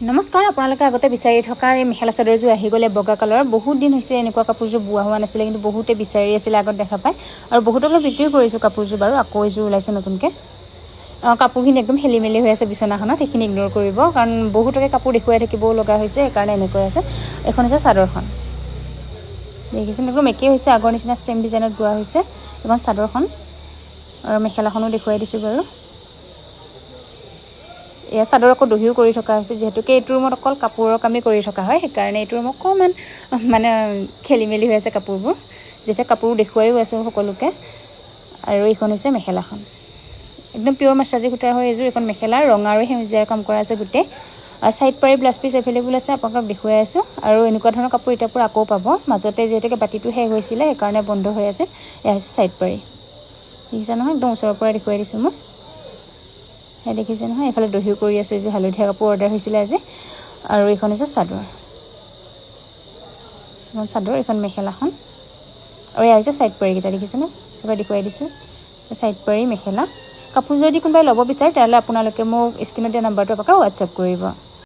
নমস্কাৰ। আপোনালোকে আগতে বিচাৰি থকা এই মেখেলা চাদৰযোৰ আহি গ'লে বগা কালাৰৰ। বহুত দিন হৈছে এনেকুৱা কাপোৰযোৰ বোৱা হোৱা নাছিলে, কিন্তু বহুতে বিচাৰি আছিলে আগত দেখা পায় আৰু বহুতকে বিক্ৰীও কৰিছোঁ কাপোৰযোৰ বাৰু। আকৌ এযোৰ ওলাইছে নতুনকৈ। কাপোৰখিনি একদম খেলি মেলি হৈ আছে বিচনাখনত, সেইখিনি ইগন'ৰ কৰিব, কাৰণ বহুতকে কাপোৰ দেখুৱাই থাকিবও লগা হৈছে, সেইকাৰণে এনেকৈ আছে। এইখন হৈছে চাদৰখন, দেখিছেনে? একদম একেই হৈছে, আগৰ নিচিনা ছেইম ডিজাইনত বোৱা হৈছে এইখন চাদৰখন। আৰু মেখেলাখনো দেখুৱাই দিছোঁ বাৰু। এয়া চাদৰ আকৌ দহিও কৰি থকা হৈছে। যিহেতুকে এইটো ৰুমত অকল কাপোৰৰ কামেই কৰি থকা হয়, সেইকাৰণে এইটো ৰুম অকণমান মানে খেলি মেলি হৈ আছে কাপোৰবোৰ, যেতিয়া কাপোৰ দেখুৱাইও আছোঁ সকলোকে। আৰু এইখন হৈছে মেখেলাখন, একদম পিয়'ৰ মাছৰাজি সূতাৰ হয় এইযোৰ। এইখন মেখেলা ৰঙা আৰু সেউজীয়াৰ কাম কৰা আছে গোটেই। চাইড পাৰি ব্লাউজ পিচ এভেইলেবল আছে, আপোনালোকক দেখুৱাই আছোঁ। আৰু এনেকুৱা ধৰণৰ কাপোৰ এতিয়াৰ পৰা আকৌ পাব। মাজতে যিহেতুকে বাতিটো শেষ হৈছিলে, সেইকাৰণে বন্ধ হৈ আছিল। এয়া হৈছে চাইড পাৰি, দেখিছে নহয়? একদম ওচৰৰ পৰা দেখুৱাই দিছোঁ মই। সেয়া দেখিছে নহয়? এইফালে দহিও কৰি আছোঁ। এইযোৰ হালধীয়া কাপোৰ অৰ্ডাৰ হৈছিলে আজি। আৰু এইখন হৈছে চাদৰ, এইখন চাদৰ, এইখন মেখেলাখন আৰু এয়া হৈছে চাইড পাৰিকেইটা, দেখিছেনে? চবে দেখুৱাই দিছোঁ চাইড পাৰি মেখেলা। কাপোৰ যদি কোনোবাই ল'ব বিচাৰে, তেতিয়াহ'লে আপোনালোকে মোক স্ক্ৰীণত দিয়া নাম্বাৰটো আপোনালোকে হোৱাটছএপ কৰিব।